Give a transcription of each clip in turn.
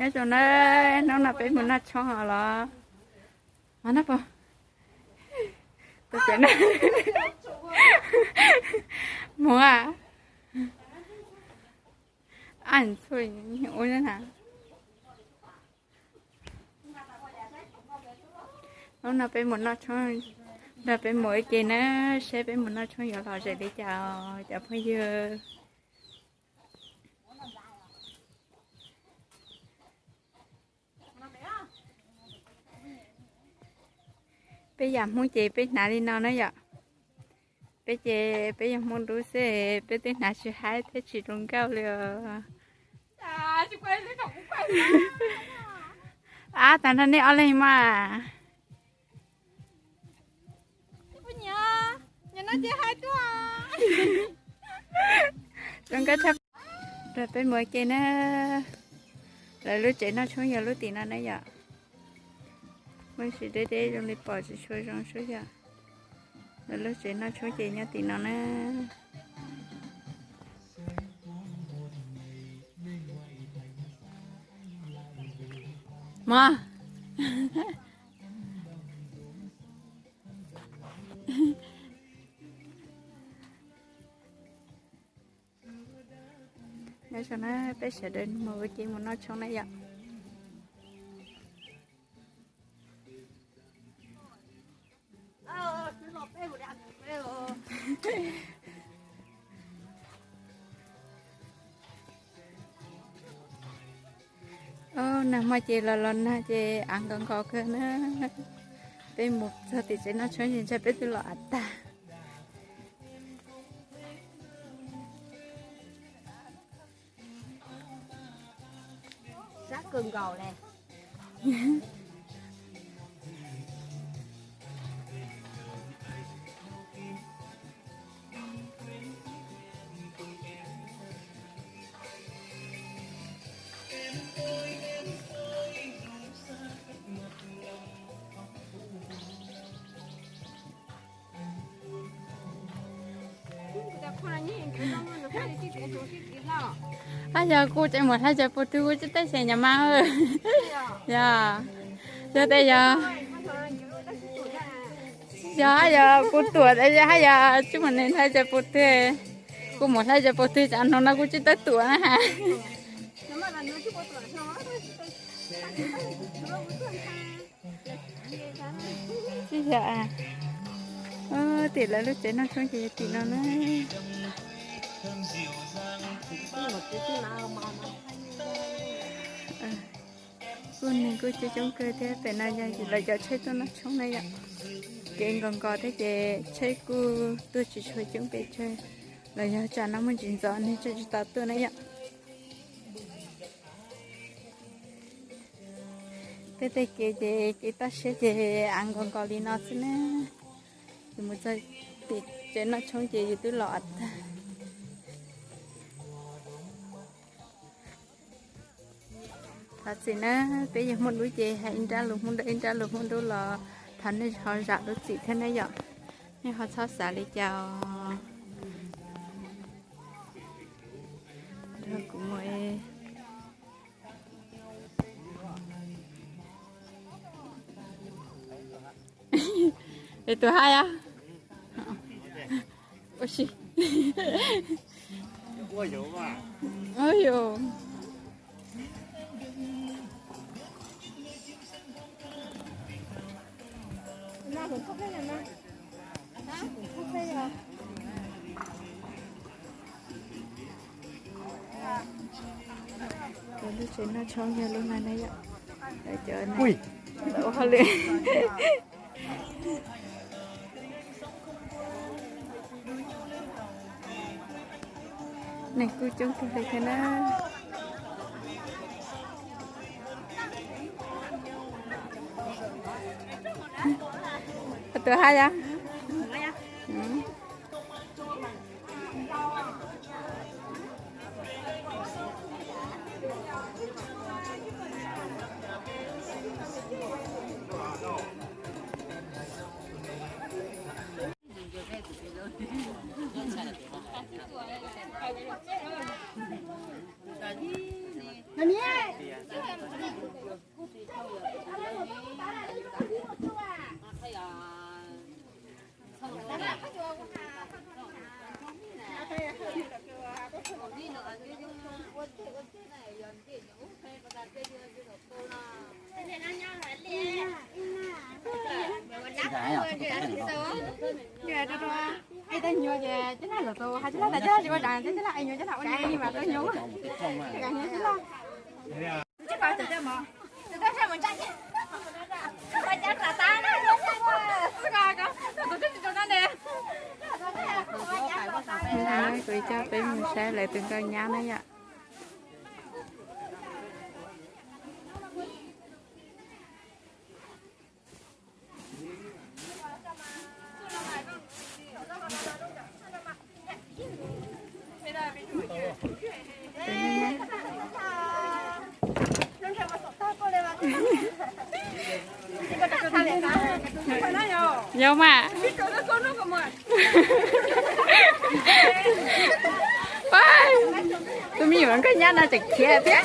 Nyob zoo na, hnub no peb mus noj tshoob os los. Tus pem na, mus a, ua na. Hnub no peb mus noj tshoob, nrog peb mus ua ke na, saib peb mus noj tshoob yuav lom zem li cas os cov phooj ywg. Peb yam Hmoob ces peb hnav li no na yom. Peb ces peb yog Hmoob dub xwb, peb twb hnav tsis haib thiab tsis zoo nkauj li os. Ab, tag nrho nej ob leeg mas. Zoo nkauj tshaj. Rau peb mus ua ke na. Lawv lub tsev noj tshoob yog lub tim no na yom. Muaj ntsis deb deb zoo li pom tsis tshua zoo sub yom. Lawv lub tsev noj tshoob ces nyob tim no na. Mog. Nyob zoo na, peb sawv daws mus ua ke mus noj tshoob na yom. Nag hmo ces los los nag ces av nkos nkos kawg na. Peb mus txog tim tsev noj tshoob ces ntshai peb twb los av tag. Ab, yog kuv tseem mus hlais cov puv twg kuv tsis teb xeem nyob mas. Yog, yog tej yog, yog hab yog kuv tuam tas hab yog tsis mus hlais cov puv twg. Kuv mus hlais cov puv twg tsam hnub no kuv tsis tau tuam na has. Tsis yog, tim lawv lub tsev noj tshoob ces yog tim no na. Kuj neeg kuj coob coob kawg thiab, pem no yog lawv cov tsheb tuaj noj tshoob na yom. Kev nkos nkos thiab ces tsheb kuj tuaj tsis tshua coob pes tsawg, los yog tsam no muaj ntsis ntxov neeg tseem tsis tau tuaj na yom. Tej tej kev ces kev toj siab ces av nkos nkos li no xwb na. Yus mus txog tim tsev noj tshoob ces yus twb los tag. Thov txim na, peb yog Hmoob Dub ces hais ib nrab lus Hmoob Dawb ib nrab lus Hmoob Dub los thov nej ho zam lub txim thiab na yom. Nej ho txhob xav li cas os. Nrog kuv mus. Es tus hais a? Ua si. Ua yus. Cov lub tsev noj tshoob yog lub no na yom. Cov ua hauj lwm. Neeg kuj coob kawg li thiab na. Tus hais yom. Kuv coj peb mus saib lawv tus nkauj nyab na yom. Yog mas. Tus me nyuam nkauj nyab no tseem khiav thiab.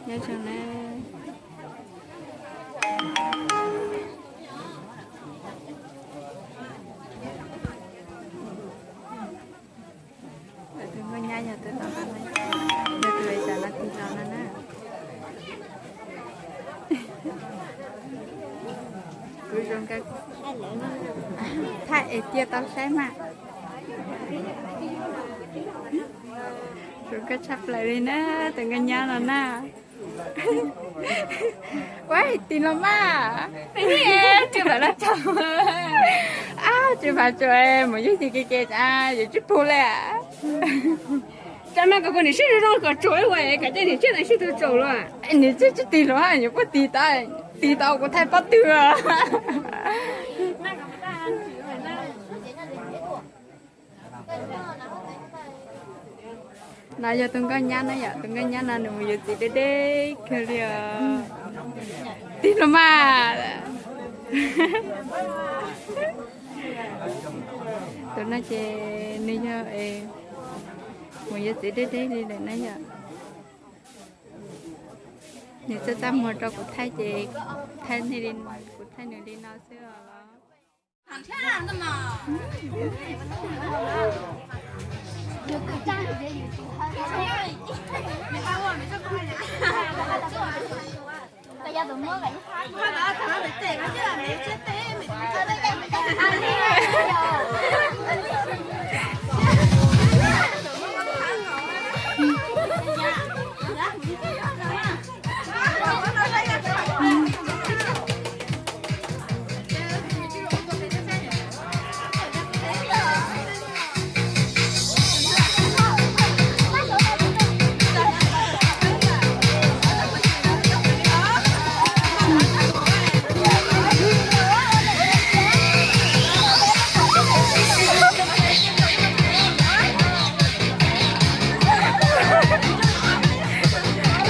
Nyob zoo na. Tus nkauj nyab yog tus tom no, yog tus uas tam no tig los no na. Kuv zoo nkauj, thaij es cia tau saib mas. Zoo nkauj tshaj plaws li na, tus nkauj nyab no na. Ua tig los mas. Tsis pom los tsaug. Ab, tsis pom tsaug, mus yug txiv ke ke, yuav tsis pub li. Tsa mas kom kuv niam sib zoo zoo kom tsaug ua kom cov niam tsiaj ntawd sib tug tsaug los. Niam tsiaj tsis tig los, yuav puas tig tau, tig tau kuv thaij pob tw. No yog tus nkauj nyab na yom, tus nkauj nyab no nws mus yuav txiv deb deb kawg li os. Tig los mas. Tus no ces nws yog mus yuav txiv deb deb li lawm na yom. Nws txaj txaj muag rau kuv thaij ces thaij, kuv thaij nws li no xwb os.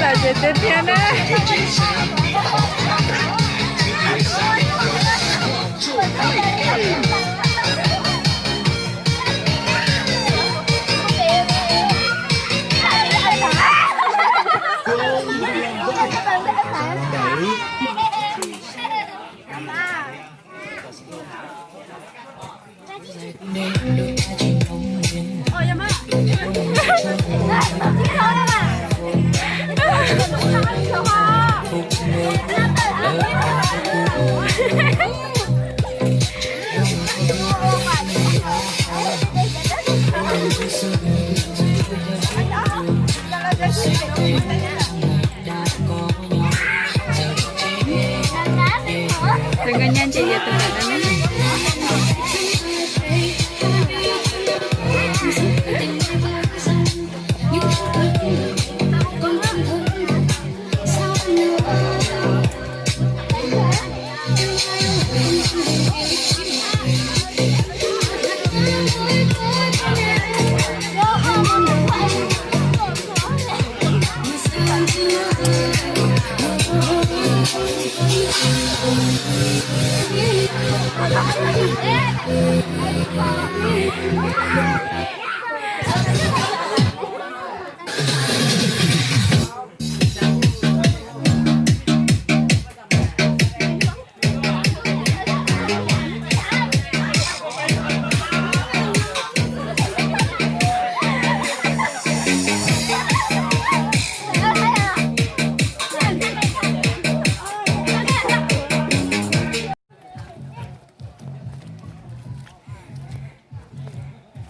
Lawm ces tiag tiag na. Tus nkauj nyab ces yog tus ntawm no na.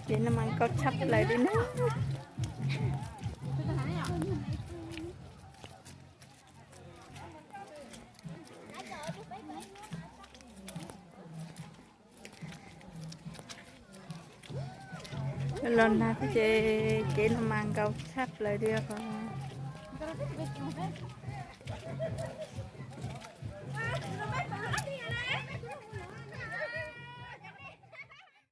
Kev no mas nkauj tshaj plaws li na. Los nag ces kev no mas nkauj tshaj plaws li os.